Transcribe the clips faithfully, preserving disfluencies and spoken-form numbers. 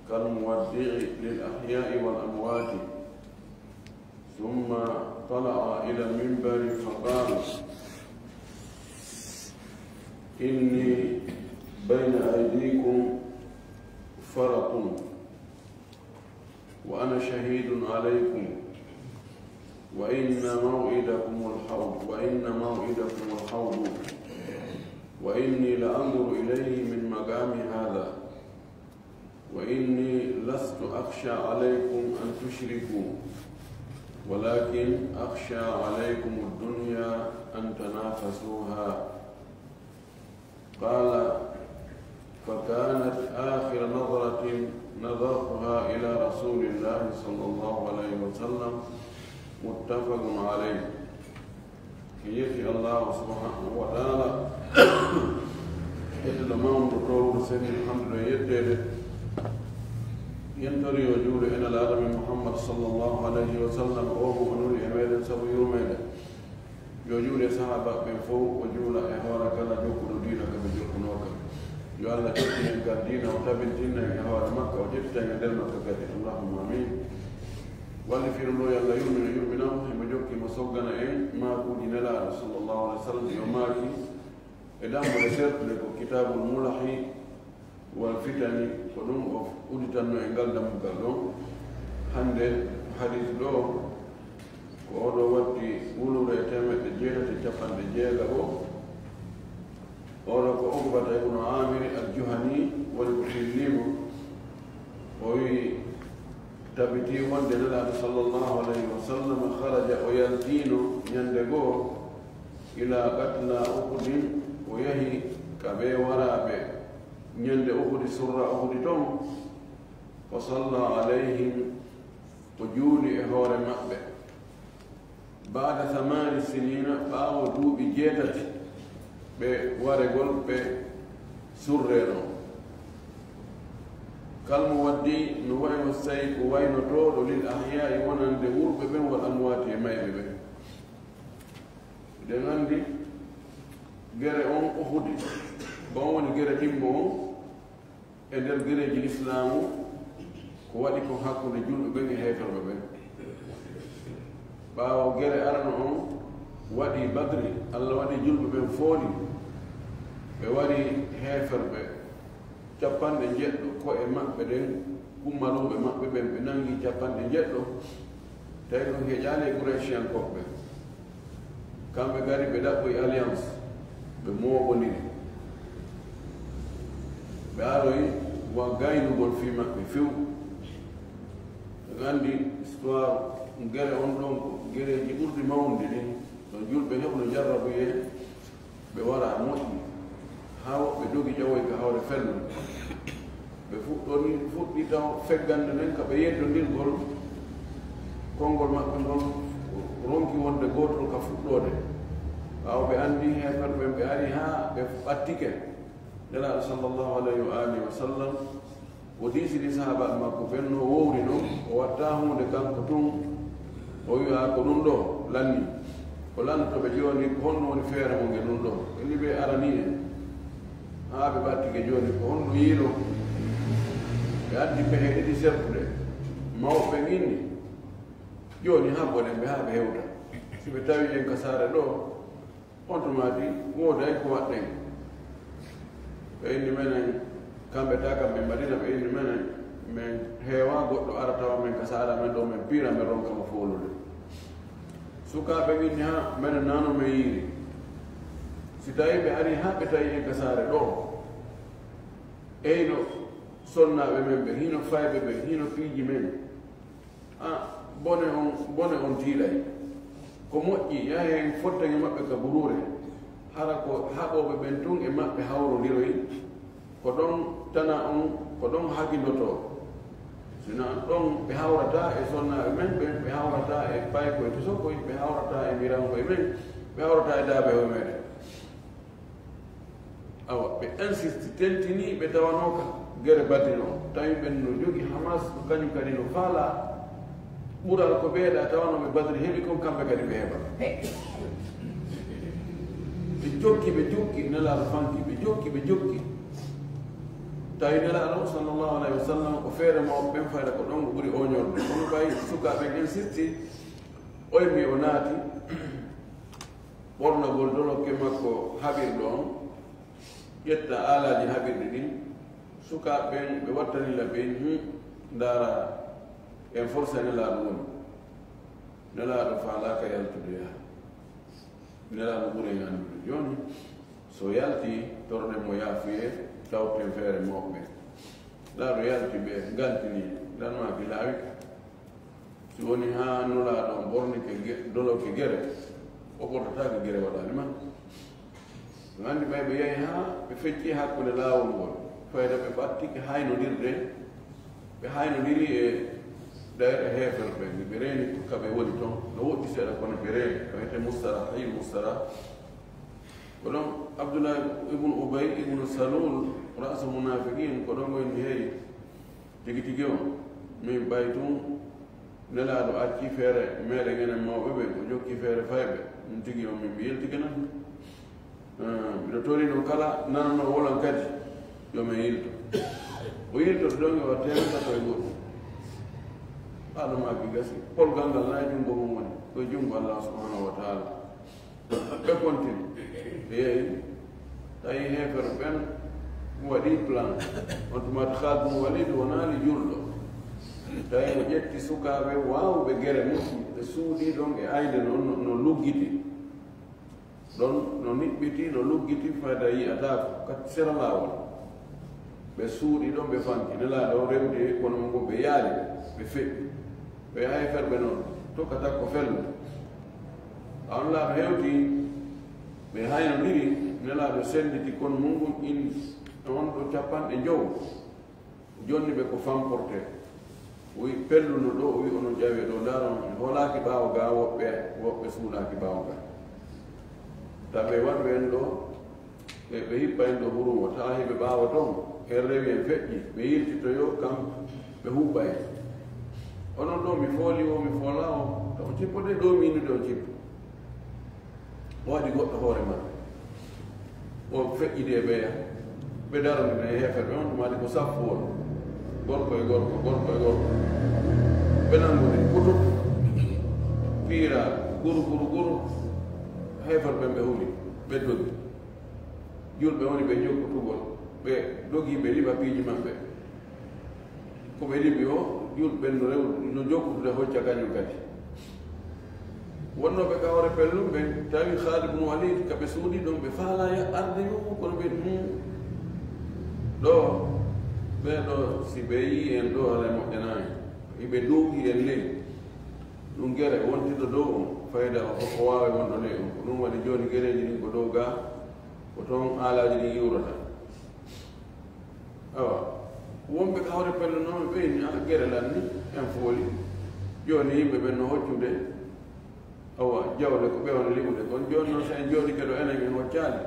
كالمودع للأحياء والأموات، ثم طلع إلى المنبر فقال: إني بين أيديكم فرط، وأنا شهيد عليكم، وإن موعدكم الحوض، وإن موعدكم الحوض، وإني لأنظر إليه من مقامي هذا، وإني لست أخشى عليكم أن تشركوا، ولكن أخشى عليكم الدنيا أن تنافسوها. قال: فكانت آخر نظرة نظرتها إلى رسول الله صلى الله عليه وسلم. متفق عليه. En yetti Allahu subhanahu wa ta'ala, yettode mawnde, towde seni, hamdude e yetteede. Yen tori yo juulu e Nelaaɗo men Muhammad sallallahu alayhi wa sallam, o mo o nuli e meɗen sabu yurmeende. Yo juulu e sahaaba ɓen fow, o juula e hoore kala jokkuɗo diina ka ɓe jokkunoo ka. Yo Allah jokkin en ka diina, o tabintinna en e hoore makka, o ƴettita en e nder makka kadi. Allahumma amin. Wallifiiɗo ɗo, yo Allah yurmin, yurmina mo, himo jokki mo soggana en maakuuji Nelaaɗo sallallahu alaihi wa sallam, yo maaki e dammuɗe sertuɗe ko Kitaabul Mulahi wal Fitani, ko ɗum o udditanno e ngal dammugal ɗon. Hannde hadis ɗo ko oɗo watti wuluure e teemeɗɗe jeetati e capanɗe jeegaɓo. Oɗo ko Uqbata ibnu Amir al-Juhani, woni ko fillimo. O wi, tabiti wonde Nelaaɗo sallallahu alayhi wa sallam kharaja, o yaltiino ñande goo, ila qatla Uhudin, o yahi ka ɓe waraaɓe ñande Uhudi, surra Uhudi ton, o salla alayhim, o juuli e hoore maɓɓe. Baada thamani sinina, ɓaawo duuɓi jeetati ɓe waregol ɓe surree ɗon. Kalmo waddi no wayi no sey ko waynotooɗo lil ahyaa'i, wonande wurɓe ɓen, wal amwaati, e mayɓe ɓen. Eɗen anndi gere on Uhudi, ko on woni gere ɗimmo on e nder gereeji Lislaamu, ko waɗi kon hakkunde julɓe ɓen e heeferɓe ɓen. Ɓaawo gere arano on waɗi Badri, Allah waɗi julɓe ɓen fooli, ɓe wari heeferɓe capanɗe njeɗɗo ko e maɓɓe ɗen, kummaluuɓe maɓɓe ɓen, ɓe nangi capanɗe njeɗɗo, tawi ɗum heƴaali e Qurayshiyankooɓe ɓen. Kamɓe kadi ɓe ɗaɓɓoyi alliance, ɓe mooɓondiri. Ɓe aroyi wa gaynugol fii maɓɓe few. En anndi histoire gere on ɗon ko gereeji ɓurɗi mawnude ɗin. Ɗon julɓe heɓno jarrabuyee, ɓe wara moƴƴi, haa woɓɓe dogi ƴawoyi ka hawre fello. Ɓe fuɗɗori, fuɗɗi taw feggande nden ka ɓe yeddondirgol, konngol maɓɓe ngol ronki wonde gootol ka fuɗɗoode. Ɓaawo ɓe anndi heeferɓe ɓen, ɓe ari haa ɓe ɓattike. Nelaaɗo sallallahu alayhi wa alihi wa sallam, o diisini sahaabaaɓe makko ɓen no wowri non, o watta huunde kanko tun, o wi'a, "Ko ɗum ɗo lanni, ko lannotoo ɓe jooni, ko honɗum woni feere mon e ɗum ɗo?" Ɓe wi'i, "Ɓe aranii en, haa ɓe ɓattike jooni, ko honɗum yiiloo?" Ɓe addi pehe ɗiɗi sertuɗe, mawɓe ɓen inni, "Jooni habboɗen ɓe haa ɓe hewta. Si ɓe tawi en ka saare ɗo, on tuma di wooday ko waɗɗen." Ɓe inni, "Menen, kamɓe ta kam ɓe Madina, ɓe inni, menen, men heewa goɗɗo ara tawa men ka saare men ɗo, men piira, men ronka mo foolude." Sukaaɓe inni, "Ha, menen nano men yiiri. Si tawi ɓe ari haa ɓe tawi en ka saare ɗo, eyno sonnaaɓe men ɓe, hino fayɓe ɓe, hino piiji men." A, bone on, bone on tiiɗay. Ko moƴƴi, yahen fotten e maɓɓe ka buruure. Hara ko haɓooɓe ɓen tun e maɓɓe hawrondiroyi. Ko ɗon tana on, ko ɗon hakindotoo. Sina ɗon ɓe hawrata e sonnaaɓe men ɓen, ɓe hawrata e paykoy tosokoy, ɓe hawrata e mirankoy men, ɓe hawrata e daabehoy meɗen. Awa, ɓe insisti, tentini ɓe tawanooka gere Badri non. Tawi ɓen no jogi Hamas, ko kañum kadi no faala ɓural ko ɓeeɗa tawanooɓe Badri heɓi kon, kamɓe kadi ɓe heɓa. Ɓe jokki, ɓe jokki, Nelaaɗo fanki, ɓe jokki, ɓe jokki. Tawi Nelaaɗo sallallahu alayhi wa sallam ko feere mawɓe ɓen, fayda ko ɗon o ɓuri ooñorde. Kono ɓay sukaaɓe ɓen insisti, oy mi o naati ɓornagol dolokke makko haɓirɗo on, ƴetta aalaaji haɓirɗi ɗin. Sukaaɓe ɓen ɓe wattanila ɓen, hum, ndaara en forsa Nelaaɗo woni. Nelaaɗo faalaaka yaltude yaha. Nelaaɗo ɓuri en anndude. Jooni, so yalti, toroɗen mo yaafuyee, tawten feere mawɓe. Nelaaɗo yalti, ɓe ngaltini, lan maa ki laawi. Si woni haa Nelaaɗo on ɓornike ge-, dolokke gere, o ɓortataake gere waɗaali man. No anndi ɓay ɓe yahi haa ɓe fecci hakkunde laawol ngol, fayda ɓe ɓattike haynondirde, ɓe haynondiri e dayre heeferɓe ɓe, ɓe reeni ka ɓe woni ton, no woɗɗi seeɗa kono ɓe reeni, ka wiyetee Mustara, hayi Mustara. Ko ɗon Abdullah ibnu Ubay ibnu Salul, ra'su munafiqin, ko ɗon o inni, hey, tigi tigi on, min ɓay tun Nelaaɗo acci feere meɗen enen mawɓe ɓen, o jokki feere fayɓe. Ɗum tigi on min mi yiltike non. Eh, miɗo tori non kala nanano wolon kadi, yo men yilto. O yiltoto ɗon e o teemata koye goɗɗum. Haala maa ki gasi. Polgal ngal na e junngo mum woni, ko e junngo Allah subhanahu wa taala. Ɓe kontini. Ɓe yehi. Tawi heeferɓe ɓen waɗi plan. On tuma Khalid bin Walid wonaali julɗo. Tawi o ƴetti sukaaɓe waawuɓe gere mum, ɓe suuɗi ɗon e aynde no, no, no luggiti. Ɗon no niɓɓiti, no luggiti, fayda yi'ataako, ka sera laawol. Ɓe suuɗi ɗon, ɓe fanki. Nelaaɗo o rewdi e kono mum, ɓe yaali, ɓe feƴƴi. Ɓe heeferɓe non, tokkata ko fellude. A on laaɗo hewti, ɓe haynondiri, Nelaaɗo sennditi kono mum ngun in on ɗo capanɗe njowo. Jonni ɓe ko famporte. O wi pelluno ɗo, o wi onon ƴawe ɗo, ndaron, mi hoolaaki ɓaawo ga, woɓɓe, woɓɓe suuɗaaki ɓaawo ga. Tawi ɓe waɗu en ɗo, ɓe, ɓe hippa en ɗo hurum o, tawa hiɓe ɓaawo ton, en rewi en feƴƴi, ɓe yiltitoyo kam, ɓe huɓɓa en. Onon ɗo mi fooli o, mi foola o, taw cippo de ɗo mi innude on cippo. O waɗi goɗɗo hoore maɓɓe. O feƴƴidi e ɓeya. Ɓe darondina e heeferɓe on, ɗum waɗi ko saffu on. Gorko e gorko, gorko e gorko. Ɓe nanngudi, kutu. Piira, guru, guru, guru. Heeferɓe ɓe huli, ɓe dogi. Julɓe woni ɓe jokkutugol. Ɓe dogi, ɓe liɓa piiji maɓɓe. Ko ɓe liɓi o, julɓe ɓen no rew-, no jokkutude hocca kañum kadi. Wonnooɓe ka hoore pellum ɓen, tawi Khalid ibn Walid ka ɓe suuɗi ɗon, ɓe faalaa ya arde yo, kono ɓe ɗum ɗo, ɓee ɗo, si ɓe yii en ɗo, alaa moƴƴanaani. Hiɓe duuɓi en ley. Ɗum gere wontiɗo dow on, fayda o, o waawi wonɗo ley on. Ko ɗum waɗi jooni gereeji ɗin ko dow ga, ko toon aalaaji ɗin iwrata. Awa, wonɓe ka hawre pellunooɓe ɓe inni, "Ala gere lanni, en fooli." Jooni yimɓe ɓen no hoccude, awa, jawle ko ɓe woni liɓude kon. Jooni noon, so en jooɗike ɗo, enen en hoccaali.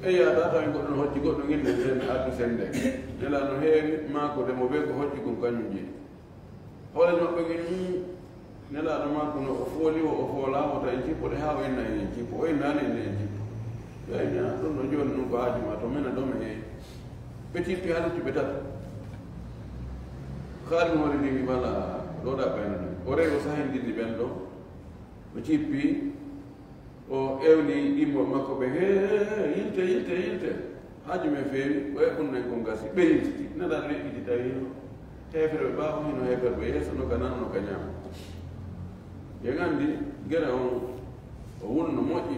En yaata taw en goɗɗo no hocci goɗɗo, inde sen, addu sen nde. Nela no heewi, maa ko demo ɓe ko hocci kon kañum jeyi. Hoore maɓɓe ɓe inni, Nelaaɗo makko no o fooli o, o foolaama, wota en cippo de haa o inna en en cippo, o innaani en en cippo. Ɓe inni, "Ah, ɗum no jooni ɗum ko haaju ma, to mena ɗo mi heewi." Ɓe cippi haa lutti ɓe tato. Khalid Walid wi, "Wala, ɗo ɗaɓɓa en ɗum." O rewi o sahindini ɓen ɗo. O cippi, o ewni yimɓe makko ɓe, "He, he, he, yilte, yilte, yilte. Haaju men feewi, o eɓɓuno en kon gasi." Ɓe yiltiti, Nelaaɗo weƴƴiti tawi hino heeferɓe ɓaawo, hino heeferɓe yeeso, no ka nano, no ka ñaamo. En anndi gere on, o wulno moƴƴi.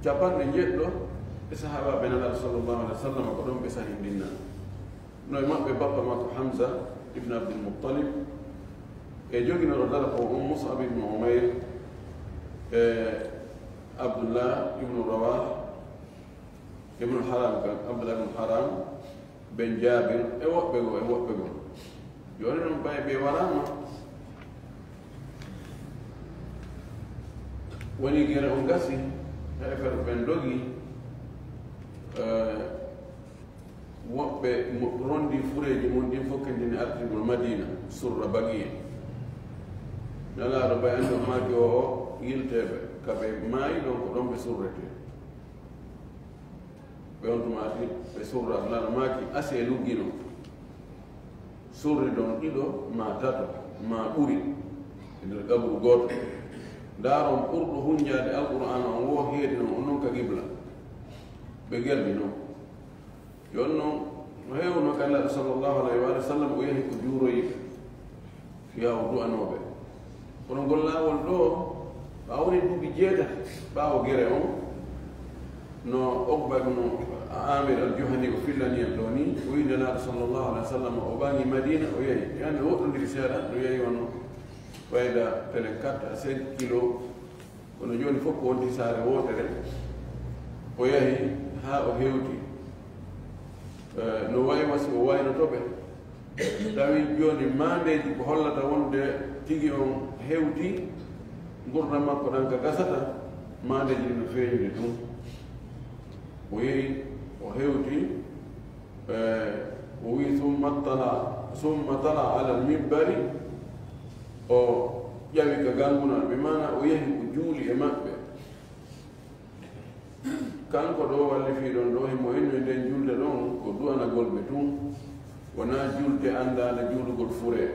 Capanɗe njeɗɗo e sahaabaaɓe Nelaaɗo sallallahu alaihi wa sallam ko ɗon ɓe sahindinna. No e maɓɓe bappa makko Hamza ibn Abdul Muttalib, e joginooɗo dara ko on Mus'ab ibn Umayr, e Abdullah ibn Rawah, ibn Haram kan, Abdullah ibn Haram, ben Jabir, e woɓɓe goo, e woɓɓe goo. Jooni noon, ɓay ɓe waraama, woni gere on gasi, heeferɓe ɓen dogi, eh, woɓɓe mo-, rondi fureeji mum ɗin fof, kendini artirgol Madina, surra Baqiya. Nelaaɗo ɓay anndi o maaki o, o yilteeɓe, ka ɓe maayi ɗon, ko ɗon ɓe surretee. Ɓe On tuma ɓe surra, Nulaaɗo maaki, asee luggino. Surri ɗon ɗiɗo, maa tato, maa ɓuri, e nder qabru gooto. Ndaaron ɓurɗo hunjaade Alqur'aana on woo heedi non, on non ka qibla. Ɓe geldi non. Yo on non, no heewno ka Nulaaɗo sallallahu alayhi wa sallam, o yahi ko juuroyi ɓe. Yo o du'anoo ɓe. Kono ngol laawol ɗoo, ɓaawo woni duuɓi jeetati ɓaawo gere on, no Uqba ibn Aamir al-Juhani o fillani en ɗoo nii, o wi'i Nulaaɗo sallallahu alayhi wa sallam, o ɓangi Madiina, o yahi. Hannde woɗɗondiri seeɗa, no yahi wano fayda pele quatre à cinq kilos. Kono jooni fof ko wonti saare wootere. O yahi haa o hewti. Eh, no wayi wa si o waynoto ɓe. Tawi jooni maandeeji ko hollata wonde tigi on hewti, ngurdam makko ɗan ka gasata, maandeeji ɗin no feeñude tun. O yehi, o hewti, eh, o wi'i, "Summa tala, summa tala alal minbari." O ƴawi ka gangunal, bi maana o yehi o juuli e maɓɓe. Kanko ɗoo wallifiiɗon ɗoo, himo inno e nden julde ɗon, ko du'anagol ɓe tun. Wonaa julde anndaande juulugol fure,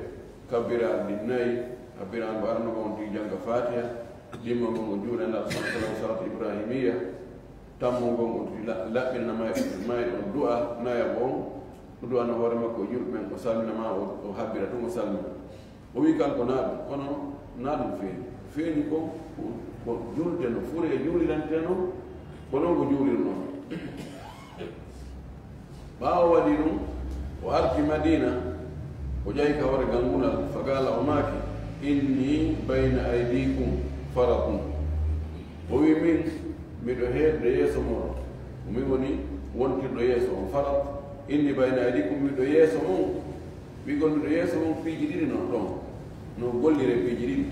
kabbiraaɗe ɗin nayi, kabbiraaɗe arano on tigi jannga Faatiha, ɗimmo ngon o juula Nulaaɗo sallallahu alayhi wa sallam, salaatu Ibrahimiyya, tammo ngon o tigi la-, laɓɓinana may-, mayɗo on du'a, nayaɓo on, o du'ana hoore makko e julɓe ɓen, o salmina ma, o, o habbira tun, o salmina. O wi'i kanko naa ɗun, kono naa ɗun feeñi. Feeñi kon, ko, ko julde no fure e juulirantee non, ko non o juulirnoo. Ɓaawo waɗi ɗun, o arti Madiina, o ƴawi ka hoore gangunal, faqaala, o maaki, "Inni bayna aydikum faratun." O wi'i, "Min, miɗo heedude yeeso mon." Ko min woni wontirɗo yeeso on, farat. "Inni bayna aydikum", miɗo yeeso mon. Ɓiggol miɗo yeeso mum piiji ɗiɗi non ɗon, no gollire piiji ɗiɗi.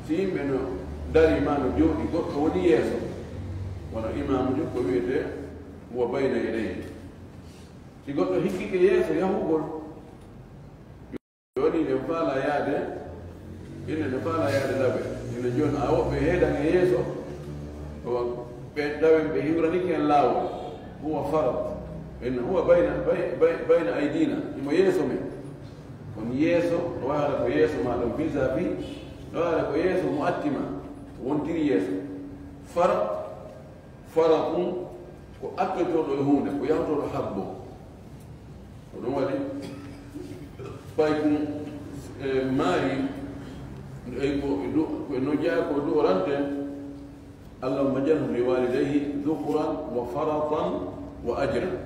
Si yimɓe no dari ma no jooɗi, goɗɗo woni yeeso, wano imaamu jokko wiyetee, huwa bayna yadayhi. Si goɗɗo hikkike yeeso yahugol, jooni ene faala yaade, ene, ene faala yaade laɓe. Ene jooni a woɓɓe heedan e yeeso, ko ɓe ɗawen ɓe hiwranike en laawol. Huwa farat. Ene huwa bayna, bay-, bay-, bayna aydina. Imo yeeso men. Kono yeeso, no waara ko yeeso ma ɗon vis-à-vis, no waara ko yeeso mo atti ma, ko wontiri yeeso. Farat, faratun, ko attoytooɗo e huunde, ko yahotooɗo habbo. Ko ɗum waɗi, ɓay ɗum, e, maari, e ko, e du-, ko e no jeyaa ko du'orante, "Allahumma ij'alhu li walidayhi dhukran wa faratan wa ajran."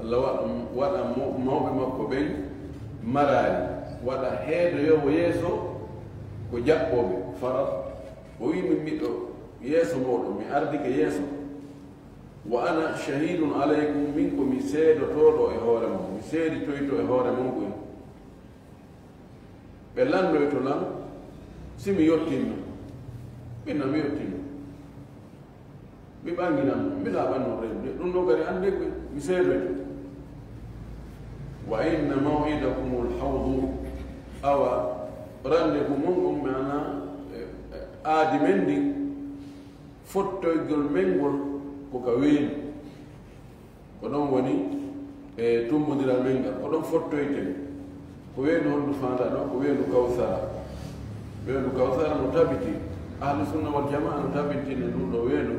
Allah waɗa, waɗa mo-, mawɓe makko ɓen maraari, waɗa heedoyoowo yeeso ko jaɓɓooɓe, farat. O wi'i, "Min miɗo yeeso mooɗon, mi ardike yeeso. Wa ana shahidun alaykum, min ko mi seedotooɗo e hoore mon, mi seeditoyto e hoore mon ɗum." Ɓe lannoyto lan, si mi yottinno. Min na mi yottinno. Mi ɓanginan, mi laaɓanno rewde. Ɗum ɗo kadi annde ko mi seedoyto. "Wa inna maw'idakumul hawdu." Awa, rendez-vous mon on, maana, eh, eh, aadi men ndin, fottoygol men ngol ko ka weeni. Ko ɗon woni e tummbondiral men ngal. Ko ɗon fottoyten. Ko weendu hondu faandaa ɗo? Ko weendu Kawsara. Weendu Kawsara no tabiti. Ahlu sunna wal jamaa no tabintini ndun ɗo weendu.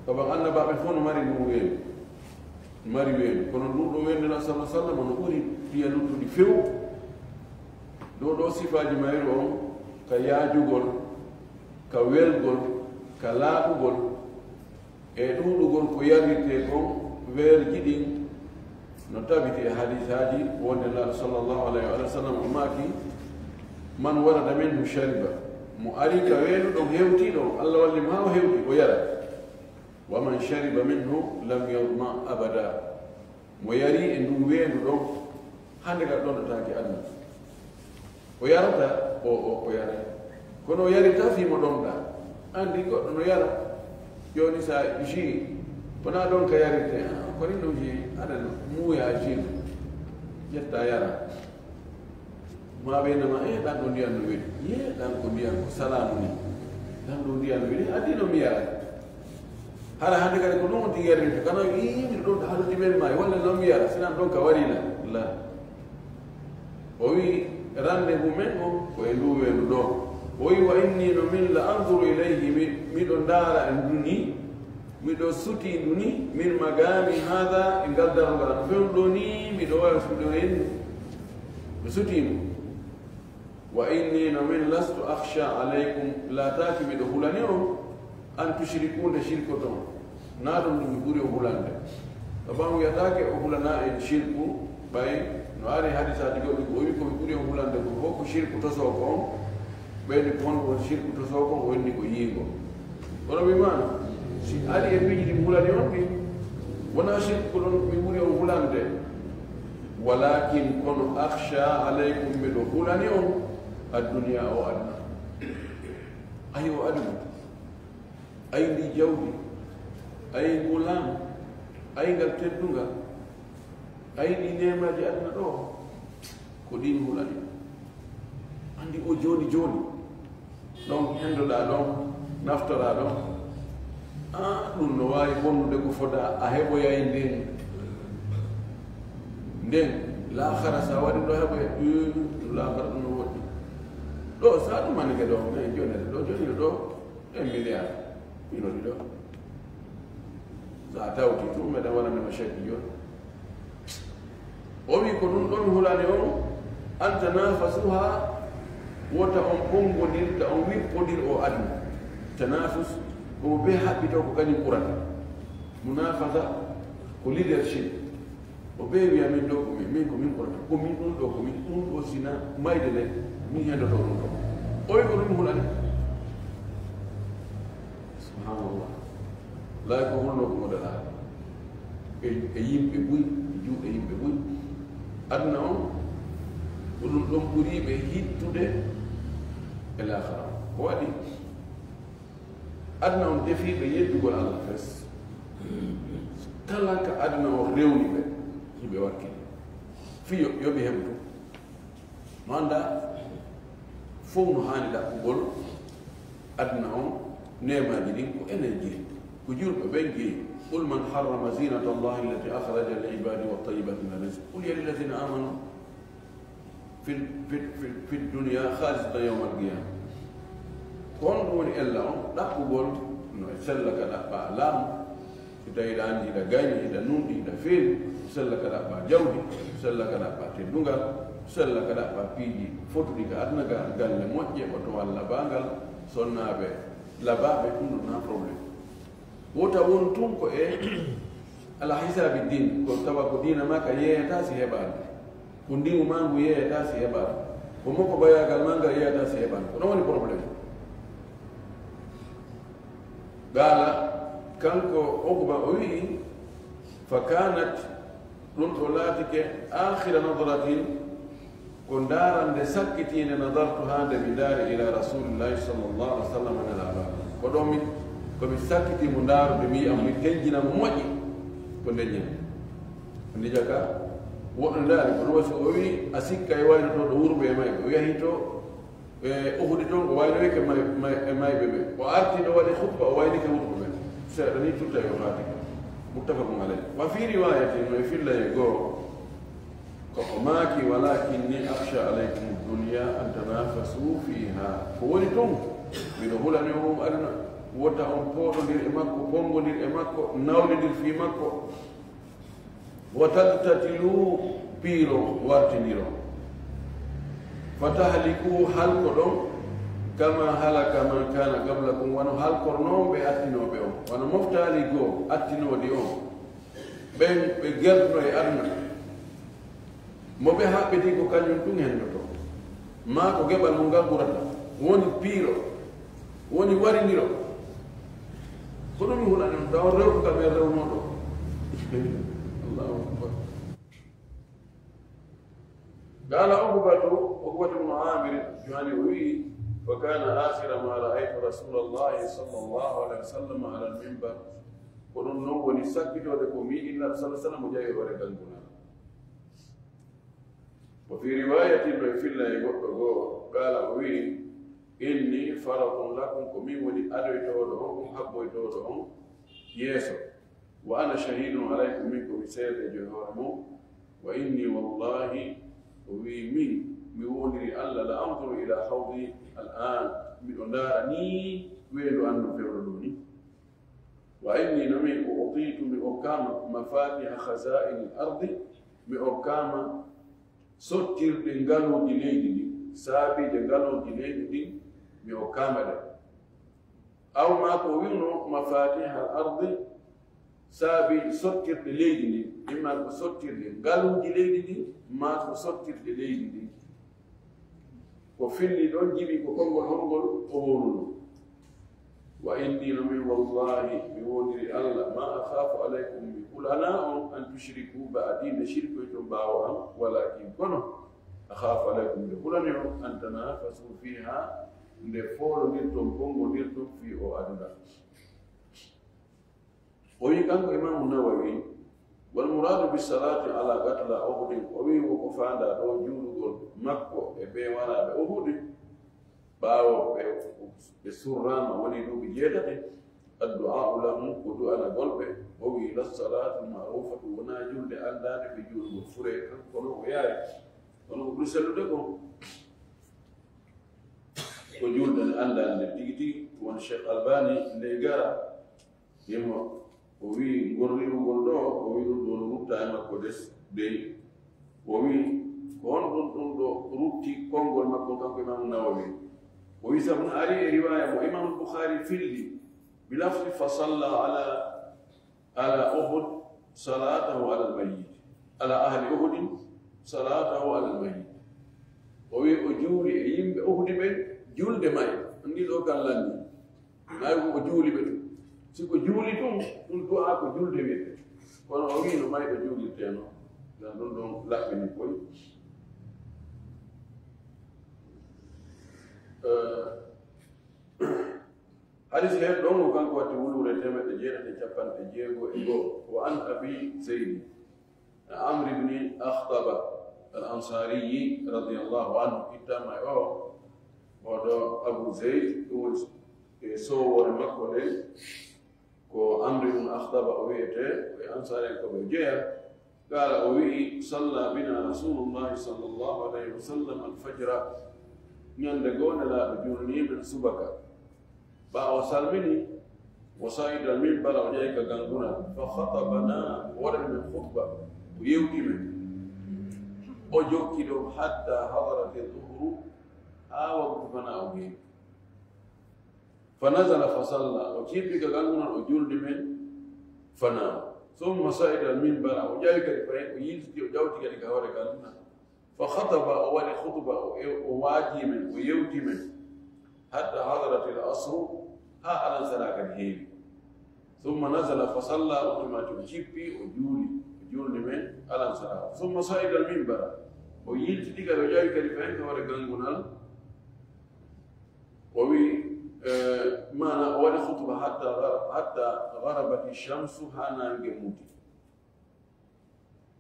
Sabu annabaaɓe fof no mari ndun weendu. Mari weendu. Kono ndun ɗo weendu na sallallahu alaihi wasallam no ɓuri piya luttuɗi few. Ɗo ɗo sifaaji mayru on ka yaajugol, ka welgol, ka laaɓugol. E ɗuuɗugol ko yarirtee kon, weerji ɗin no tabiti e hadiisaaji wonde Nulaaɗo sallallahu alayhi wa sallam o maaki, "Man warada minhu shariba." Mo ari ka weendu ɗon hewti ɗon, Allah walli mo haa o hewti, o yara. "Wa man shariba minhu lam yadma abada." Mo yari e ndun weendu ɗon, hande ka ɗonɗataake aduna. O yarata, o, o, o yara. Kono o yarita fii mo ɗonɗa. Andi goɗɗo no yara. Jooni sa jus, wonaa ɗon ka yarirte. Ah, ko ni ɗum jus, aɗa no muuya jus. Ƴetta yara. Ma ɓe nama, "Eh, ɗan ɗo ndiyan no weli." Ye, ɗan ko ndiyan ko salaamu ni. Ɗan ɗo ndiyan no weli. Addi no mi yara. Hara hannde kadi ko ɗum on tigi yarri to kana ii miɗo ɗon haɗude men maayi walla non mi yara sinan ɗon ka warina la. O wi rendez-vous men o ko e ndu weendu ɗo. O wi wa inni no min la anzuru ilayhi, mi- miɗo ndaara e ndu ni, miɗo suti ndu ni, min magami hada, e ngal darngal am fewndo ni, miɗo wawi miɗo rendu, mi suti ndu. Wa inni no min lastu akhsha alaykum, laataaki miɗo hulani on, an tushriku, nde shirkoton. Naa ɗum ɗum mi ɓuri on hulande. Ɓaɓan wiyataake o hulana en shirku, ɓay no ari hadisaaji goɗɗi ko o wi ko mi ɓuri on hulande ko fof ko shirku tosoo ko on, ɓeyni ko honɗum woni shirku tosoo ko on, o inni ko yiingo. Kono mi ma si ari e piiji ɗi mi hulani on ɗi, wonaa shirku ko ɗon mi ɓuri on hulande. Walakin kono akhsha alaykum, miɗo hulani on adduniya o aduna. Ayi o aduna, ayi ndi jawdi, ayi ngu laamu, ayi ngal teddungal, ayi ɗi neemaji aduna ɗo, ko ɗin hulani. Andi o joni joni ɗon hendoɗa ɗon, naftora ɗon. A ɗum no wawi bonnude ko foda a heɓoyay nden. Nden laakara sa waɗi ɗo heɓoya ɗum laakara ɗum no woɗɗi. Ɗo sa ɗumanike ɗo e jonere ɗo jonire ɗo e milliard minoti ɗo. Sa tawti ɗum meɗen waɗanema chèque joni. O wi ko ɗum ɗon hulani on, an tanafasuha, wota on pongodir ta on wippodir o aduna. Tanafus ko mo be haɓɓito ko kañum ɓurata. Munafasa ko leadership. O be wiya min ɗo ko min min ko min ɓurata ko min ɗum ɗo ko min ɗum ɗo sina mayde nde min hendoto ɗum ɗo. O wi ko ɗum hulani. Subhanallah. Lay ko holno ko moɗaɗa e e yimɓe buy e juuɗe yimɓe buy. Aduna on ko ɗum ɗon ɓuriɓe hittude e laakara. Ko waɗi aduna on defiɓe yeddugol allah fes. Kala ka aduna on rewni ɓe hiɓe wakkili fiyo yoɓi heɓtu. Manda fof no haani ɗaɓɓugol aduna on. Neemaji ɗin ko enen jeyi ko julɓe ɓen jeyi. Qul man harrama zinata allahi allati akhraja li ibadi wa tayyibati min rizq qul ya lilladina amanu fi fi fi dunya khalisatan yawma alqiyama. Ko honɗum woni ella on ɗaɓɓugol no e sella ka ɗaɓɓa laamu? Si tawi hiɗa anndi hiɗa gayni hiɗa nunɗi hiɗa feewi, sella ka ɗaɓɓa jawdi, sella ka ɗaɓɓa teddungal, sella ka ɗaɓɓa piiji fotuɗi ka aduna ga galle moƴƴe oto walla bangal sonnaaɓe labaaɓe ɗum ɗon na problème. Wota wonu tun ko e ala hisaabi din ko tawa ko diina ma ka yeeyata si heɓaani. Ko ndimu ma ngu yeeyata si heɓaani. Ko mokko bayagal ma ngal yeeyata si heɓaani ko ɗon woni problème. Gaala kanko Uqba o wi'i, fa kanat, ɗum ɗo laatike akhira nadratin, ko ndaarande sakkitiinde nadartu haa nde mi ndaari ila rasulillahi sallallahu alaihi wasallam nde laaɓa ko ɗo mi ko mi sakkiti mo ndaarude mi yi'a mo mi tenjina mo moƴƴi. Ko ndeñen ndi jaka woɗɗo ndaari ko ɗum wasi o wi a sikka e wayno to ɗo wurɓe e mayɓe o yahi to e uhudi toon o waynowike e mayɓe ɓe o arti ɗo waɗi khutba o waynike wurɓe ɓe seeɗa ni tutta yo faati. Muttafaqun alayh. Wa fi riwayatin no e fillaye goo ko o maaki walakinni akhsha alaykum dunya an tanafasu fiha ko woni tun miɗo hulani on aduna wota on pooɗondir e makko pongondir e makko nawlidir fii makko. Wa taktatilu piiro wartindiro. Fa tahliku halko ɗon kama halaka man kana qablakum wano halkornoo ɓe attinooɓe on wano moftaali goo attinoodi on. Ɓen ɓe gerduno e aduna mo ɓe haɓɓiti ko kañum ɗum hendoto maa ko geɓal mum ngal ɓurata woni piiro woni warindiro. Ko ɗum mi hulani on taw rewko kam en rewnooɗo. Allahu akbar. Qala Uqbatu, Uqbatu bnu Amir Juhani o wi'i, fa kana akhira ma ra'aytu rasulallahi sallallahu alaihi wasallam ala al-minbar. Ko ɗum noon woni sakkitoode ko mi illa sallallahu alaihi wasallam o jawi hoore gangunal. Wa fi riwayatin no e filla e goɗɗo goo qala o wi'i, inni faratun lakum ko min woni adoytooɗo on, on habboytooɗo on. yeeso. Wa ana shahidun alaykum, min ko mi seedeejo e hoore mon. Wa inni wallahi, o wi min, mi wondiri Allah, la anzuru ila hawdi al an, miɗo ndaara ni weendu an no fewndo ɗo ni. Wa inni, no min, u'titu, mi okkama mafatiha khaza'ini al ardi, mi okkama sottirɗe ngaluuji leydi ndi, saabiije ngaluuji leydi ndi, mi okkama ɗe. Aw ma ko wi'uno mafatiha al ardi, saabiije sottirɗe leydi ndi, imma ko sottirɗe ngaluuji leydi ndi, ma ko sottirɗe leydi ndi. Ko filli ɗon jibi ko konngol hongol o wowluno. Wa inni, no min wallahi, mi wondiri Allah, ma akhafu alaykum, mi hulana on, an tushriku ba'di, nde shirkoyton ɓaawo am, walakin kono, akhafu alaykum, nde hulani on, an tanafasu fiha, nde foolondirton, bonngondirton, fi o aduna. O wi kanko Imaamu Nawawi, wal muradu bi salati ala qatla Uhudin, o wi wo ko faanda ɗo juulugol makko e ɓe waraaɓe Uhudi, ɓaawo ɓe, ɓe surraama woni duuɓi jeetati, addu'a'u lahum, ko du'anagol ɓe, o wi la salatu ma'rufatu, wona julde anndaande ɓe juulugol fure, kanko no o yaari, kono ko ɓuri sellude ko, ko julde nde anndaande tigi tigi, won Cheikh Albani ndey gara, Himo, o wi ngol riiwugol ɗo, o wi ɗum ɗo no rutta e makko des, dey. O wi, ko honɗum ɗum ɗo rutti konngol makko kanko Imaamu Nawawi? O wi sabu no ari e riwaaya mo Imaamu Bukhari filli, bi lafzi fa salla ala, ala Uhud salatahu ala al-mayyit. Ala ahli Uhudin salatahu ala al-mayyit. O wi o juuli e yimɓe Uhudi ɓen julde may. Anndi ɗo kan lanni. Maayo ko o juuli ɓe tun. Si ko juuli tun, ɗum du'a ko julde wiyete. Kono o wii no mayɗo juulirtee no. Ngam ɗum ɗon laɓɓini koy. Eh, hadis heen ɗon o kanko watti wuluure teemeɗɗe jeetati e capanɗe jeego e go'o. Wa an Abi Zeydi. Amr ibn Akhtaba al-Ansari radiyallahu anhu, ittama e o, oɗo Abu Zayd, ɗum woni e sowore makko nden, ko Amr ibn Akhtaba o wiyete, ko e Ansari ko ɓe jeya. Qala, o wi'i, salla bina Rasulullahi sallallahu alayhi wa sallam al-fajra, ñande goo Nelaaɗo julni men subaka. Ɓaawo o salmini, wa sa'ida al-minbara, o yahi ka gangunal, fa khatabana, o waɗani men khutba, o yewti men. O jokki ɗon hatta hadarati dhuhru, haa waktu fanaa o heewi. Fa nazala fa salla, o cippi ka gangunal, o julni men fanaa. Thumma sa'ida al-minbara, o ƴawi kadi fahin, o yiltiti, o ƴawti kadi ka hoore gangunal. Fa khataba, o waɗi khutba, o, o waaji men, o yewti men. Hatta hadarati al-asru, haa alansara kadi heewi. Thumma nazala fa salla, o tuma o cippi, o juuli, o juulni men alansara. Thumma sa'ida al-minbara, o yiltiti kadi, o ƴawi kadi fahin ka hoore gangunal. O wi, eh, maana o waɗi khutba hatta gar-, hatta gharabati shamsu, haa naange muti.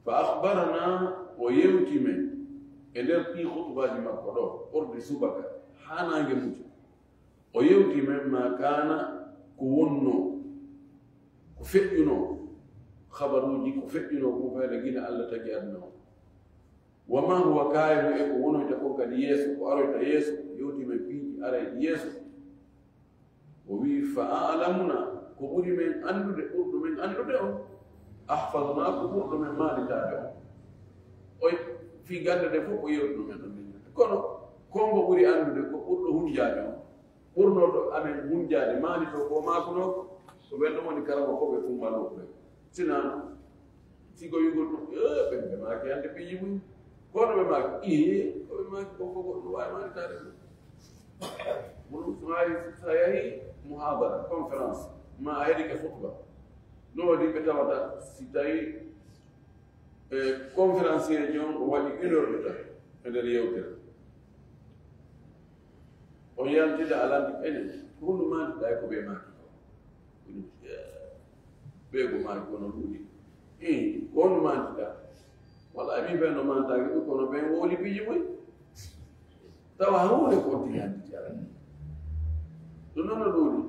Fa akhbarana, o yewti men e nder ɗii khutbaaji makko ɗo, ɓurɗi subaka, haa naange muti. O yewti men ma kaana, ko wonnoo, ko feƴƴunoo, khabaruuji, ko feƴƴunoo ko feere gila Allah tagi aduna o. Wa ma huwa kaa'inu, e ko wonoyta kon kadi yeeso, ko aroyta yeeso, yewti men piiji arayɗi yeeso. O wi'i, fa a'lamuna, ko ɓuri men anndude, ɓurɗo men anndude on, ahfazuna, ko ɓurɗo men maalitaade on. Oy, fii gannde nde fof ko yewtuno men ɗon min. Kono, ko mbo ɓuri anndude, ko ɓurɗo hunjaade on. Ɓurnooɗo amen hunjaade, maalito ko maakunoo ko, ko ɓen ɗon woni karamokooɓe tumbanooɓe. Sinaa, si ko yugol ɗum, eh, ɓen ɓe maaki hannde piiji mum. Kono ɓe maaki, ii, ko ɓe maaki ko, ko, ko ɗum waawi maalitaade ɗum. Ɗum so maayi, so a yahii muhaadara, conférence, ma a heɗike khutba. No waɗi ɓe tawata, si tawii, eh, conférencier ji on, o waɗi une heure de temps e nder yewtere. O yaltida, a lanndi enen, ko honɗum maaki, ɓay ko ɓe maaki ko. Ɓe ko maaki kono ɗuuɗi. Ii, ko honɗum maaki ka? Walla mi ɓen no mantaaki ɗum, kono ɓen wowli piiji mumen. Tawa huunde ko on tigi anndi ti aɗa. Ɗum noon no ɗuuɗi.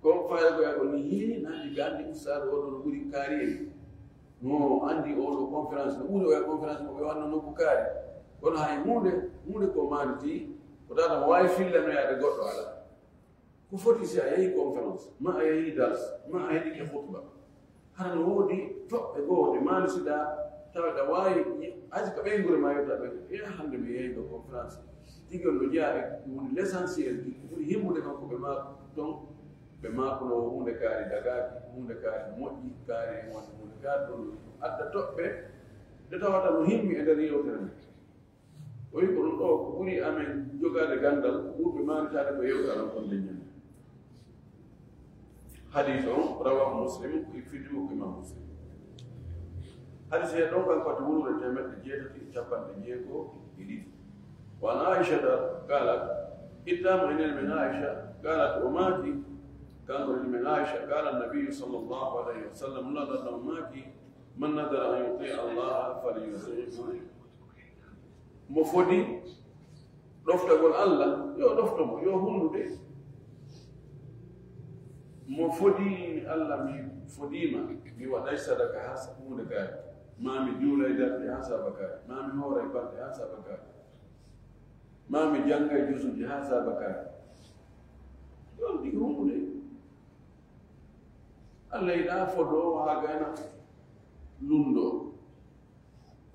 Ko fayda ko yaako ni, hii, nandi ɓe anndi ustaadu oo ɗoo no ɓuri kaari en. No anndi oo ɗoo conférence, no ɓuri oya conférence mo ɓe wanno nokku kaari. Kono hay huunde, huunde ko maaniti, ko tawata mo waawi fillanoyaade goɗɗo alaa. Ko foti si a yehii conférence, ma a yehii dars, ma a heɗike khutba. Hara no woodi toɓɓe goo ɗe maanisiɗaa, tawa ɗa waawi, hay si ka ɓeynguure ma yewta ɓe, e hannde mi yehi ɗo conférence. Tigi on no jeyaa e ko woni l'essentiel, ko ɓuri himmude kan ko ɓe maa ton, ɓe maa kono huunde kaari dagaaki, huunde kaari moƴƴi, kaari e wonde huunde kaari ɗon adda toɓɓe, ɗe tawata no himmi e nder yewtere nde. O wi ko ɗum ɗoo ko ɓuri amen jogaade ganndal, ko ɓurɓe maanitaade ko yewta ɗon kon nde ñande. Hadis on, rawahu Muslim, ko fidimo ko Imam Muslim. Hadis he ɗon kan ko wonure teemeɗɗe jeetati e capanɗe jeego e ɗiɗi. Wa an Aishata qalat, ittama enen men Aisha, qalat o maaki, kanko ni men Aisha, qala Nabiyyu sallallahu alayhi wa sallam, Nulaaɗo Allah maaki, man nadara an yuti Allah falyuti'hu. Mo fodi ɗoftagol Allah, yo ɗofto mo, yo hunnude. Mo fodi Allah, mi fodiima, mi waɗay sadaka haa sa-, huunde kaari. Ma mi juulay darɗe haa saaba kaari. Ma mi hooray balɗe haa saaba kaari. Ma mi janngay jusuuji haa saaba kaari. Ɗon tigi hunnude. Allah yiɗaa fodoowo haa gayna lunndoo.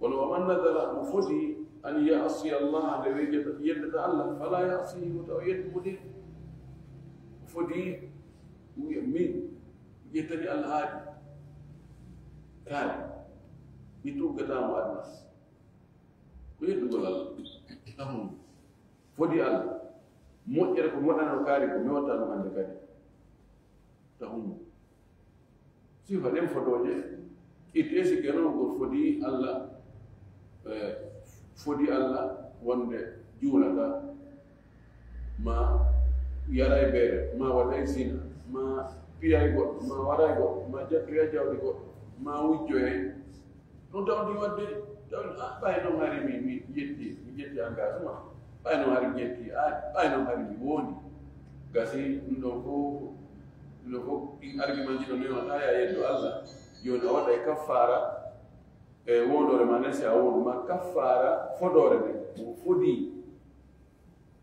Kono wa man nadara, mo fodi an ya'siya Allah, nde weejata, yeddata Allah, fala ya'sihi, wota o yeddu mo de. Mo fodi wiya, min yettani Allah haadi. Kaari. Mi tuggataa mo aduna. Ko yeddugol Allah. Taw mo fodi Allah. Moƴƴere ko moɗano kaari ko mi watta ɗum hannde kadi. Taw mo. Sifa ɗen fotooje, ittee si keno ngol fodi Allah, eh, fodi Allah wonde juulata, ma yaray beere, ma waɗay zina, ma piyay goɗɗo, ma waray goɗɗo, ma jattoya jawdi goɗɗo, ma wujjoyay. Ɗum tawdi waɗde, tawdi, ah, ɓay noon hari mi, mi ƴetti, mi ƴetti engagement. Ɓay noon hari mi ƴetti, ah, ɓay noon hari mi wondi. Gasi, ɗum ɗon fof, ɗum ɗon fof, ɗin argument ji ɗon newata ya yeddo Allah. Jooni a waɗay kaffaara e wondoore ma nden, si a wondi ma kaffaara fodoore nde, mo fodi.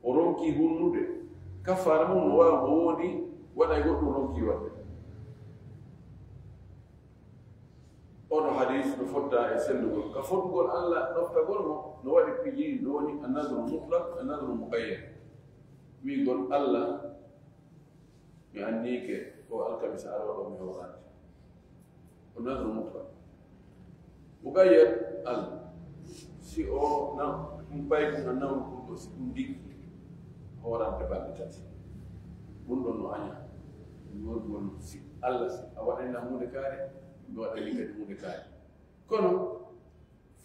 O ronki hunnude. Kaffaara mum no waawa mo wondi, waɗay goɗɗum ronki waɗde. Oɗo hadis no fotta e sellugol. Ka fotugol Allah ɗoftagol mo, no waɗi piiji ɗiɗi, no woni annadru mutlaq, annadru muqayyad. Wi'gol Allah, mi anniike ko alkamisa arooɗo mi hoorante. Ko nadru mutlaq. Muqayyad, Allah, si o na, ɗum ɓay ɗum na nawru ɗum ɗo, si ɗum ndikki, hoorante balɗe tati. Ɗum ɗon no aña. Ɗum woni won si Allah, si a waɗani lam huunde kaari, mi waɗani kadi huunde kaari. Kono,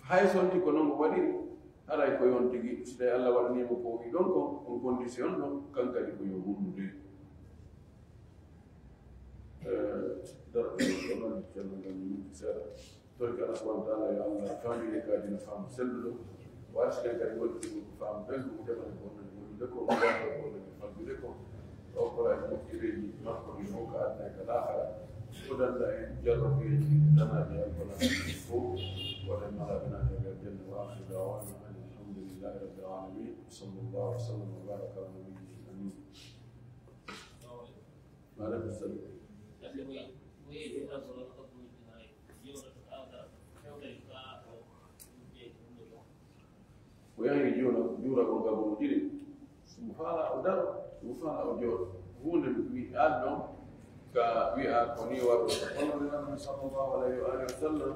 hay so wonti ko noon o waɗiri, haray ko yon tigi, si tawi Allah waɗanii mo ko o wi'i ɗon ko, on condition ɗo, kan kadi ko yo hunnude. Eh, darɗe ko noon, ceerno ngam minti seeɗa. Tori ko Allah subhanahu wa ta'ala, yo Allah faamine kadi no faamu selluɗo. O arsiɗen kadi wonde ko faamu ɓen, ko jaɓane ko wonde wonde ko, ko wonde ko faggude ko. O koraji moƴƴireeji makko ɗi fof ko aduna e ko laakhara. O danda en jarrabeeji tanaaɗi alkona fof. Waɗen malaaɓe naata e nder janna. Wa akhiru da'wana anil hamdulillahi rabbil alamin. Sallallahu wa sallam wa baraka ala nabiyyina amin. Wa alaikum salam. O yahi juula, juuragol ngam o jiɗi. Mo faala o daro, mo faala o jooɗo. Huunde wi-, adno ka wi'a ko ni waɗo. Kono Nulaaɗo men sallallahu alayhi wa alihi wa sallam,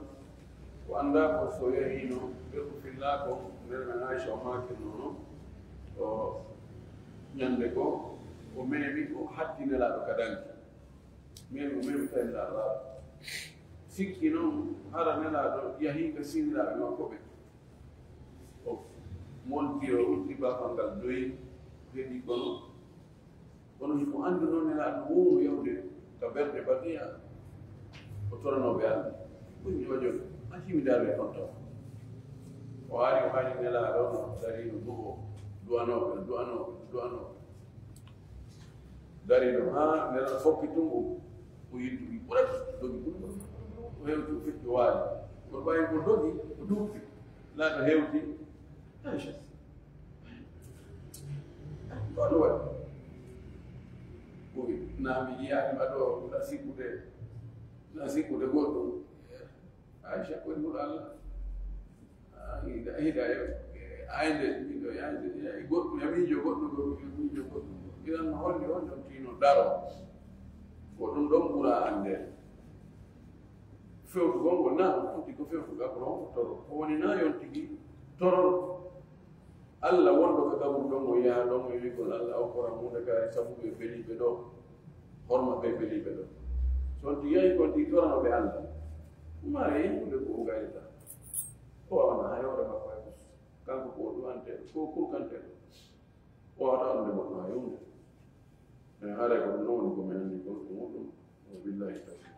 o anndaa ko so yahiino, ɓe ko fillaa ko, nder men Aisha o maakirno noon. O ñande ko, o meemi, o hatti Nelaaɗo ka danki. Meemi, o meemi tawi Nelaaɗo laaɓi. Sikki noon, hara Nelaaɗo yahii ka sinniraaɓe makko ɓe. O monti, o uddii baafal ngal doyi, heɗi kono. Kono himo anndi noon Nelaaɗo wowno yahude ka berɗe Baqiya, o toranooɓe Allah. Ɗum ñooƴo, a himi daaro e toon taw. O ari, o ari Nelaaɗo no darii no du'o, du'anooɓe, du'anooɓe, du'anooɓe. Dariiɗo haa nela fokki tungo, o yiltugi ɓuret, dogi ɓuret, o hewti, o feƴƴi, o waali. Kono ɓaawi ko dogi, o duppi, laata hewti. Aisha, ko ɗum waɗi? Ɓuri naa mi yiyaani ma ɗo, na sikkude, na sikkude goɗɗum. Aisha, ko ɗum Allah. Hida, hida, ayde, miɗo ayde, goɗɗum, ya miijo goɗɗum, goɗɗum, ya miijo goɗɗum. Iran holli on ɗon tino daro. Ko ɗum ɗon ɓura annde. Fewtugol ngol na on tigi ko fewtugol ko on toro. Ko woni na yon tigi toror. Allah wonɗo ka kaburu ɗon o yaha ɗon o wi'gol Allah o kora muɗa ka sabu ɓe beliɓe ɗo. Horma ɓe beliɓe ɗo. So on tigi yahi kon tigi torano ɓe Allah. Kuma e yimɓe ko o gayrita. O wona hay hoore makko hay kanko ko o du'anteeɗo, ko o kurkanteeɗo. O wawata allude goɗɗo hay huunde. E haray ko ɗum ɗon woni ko men anndi kon ko muɗum. Wa billahi tawfiq.